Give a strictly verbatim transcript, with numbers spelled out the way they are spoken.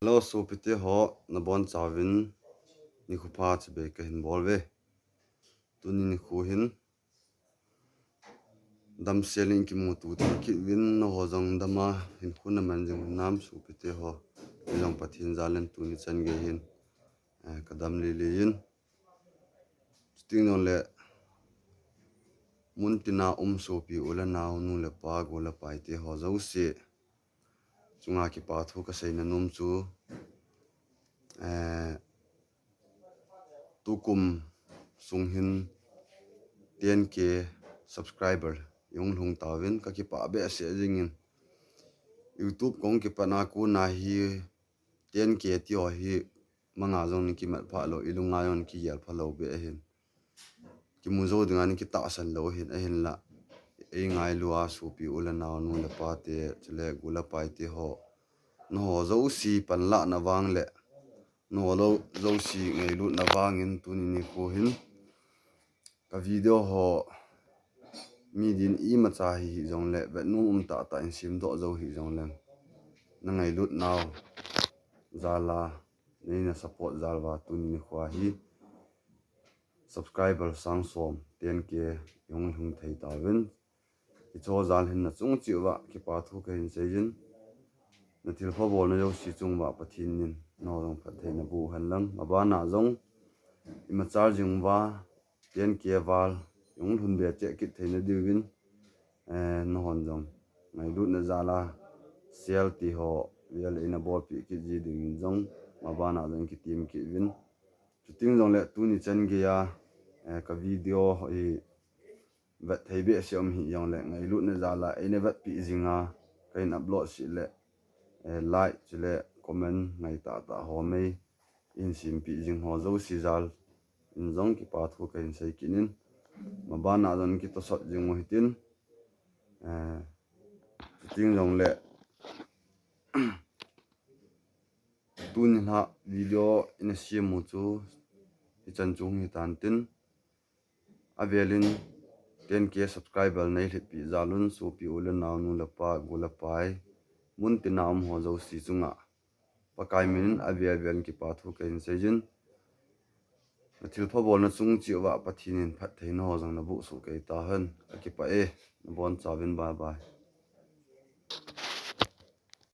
Hello sopite ho, nabonchauvin nikho pha chibai kahin bol uve. Tuni nikho hin damsel in kimuto thei kit uvin, nangho jong dama hinkho naman jing unam sopite ho. Kei jong Pathen jal in tuni chan gei hin kadam lele in. Chuting jongle muntina um sopi u le nao, nu le pa, go le paite ho jouse chunga kipa thu kaseina nom chu, tukum sung hin ten K subscriber ihung lhung tauvin, kakipah behseh jingin. YouTube kahung kipat na kona hi ten K tiho hi manga jong nakimat phah lou, ilunga jong nakigel phalou be ahin. Kimu jou dinga nakitahsan lou ahin, ahinla eingailu a sopi u le nao, nu le pate, chule go le paite ho, nangho jouse panlahna vang le nangho jouse ngailutna vangin tuni nikho hin ka video ho mi din imacha hihih jongle, vetnom um tahtah in semdoh jou hih jongleng, nangailutnau jal a, neina support jal uva tuni nikho hi subscriber sang som, ten K ihung lhung thei tauvin. Hicheho jal hin nachung cheh uva kipa thu kahin seijin. Nathilpha bolna jouse chung uva Pathen in nangho jong phatthei naboh hen lang, mabana jong imachal jing uva ten K val ihung lhun be cheh kit theina diuvin, nanghon jong ngailutna jal a share tiho vel eina bolpeh kit ji dingin jong mabana jong kitem kit uvin. Chuting jongle tuni chan gei a ka video hi vet thei behseh um hih jongle, ngailutna jal a eina vetpeh jinga kahin upload seh le, like chule comment ngai tahtah ho mei ihin sempeh jing ho jouse jal in jong kipa thu kahin sei kit in. Mabana jong kitosot jing u hitin. Chuting jongle tuni lha video ina sem u chu hichan chu hung hitan tin, avel in ten K subscriber neilhitpeh jal un sopi u le nao, nu le pa, go le pai, muntina um ho jouse chunga Pakai min in avel vel in kipa thu kahin seijin. Nathilpha bolna chung cheh uva Pathen in phatthei nangho jong naboh soh kei tahen. Kakipah e, nabonchauvin bye bye.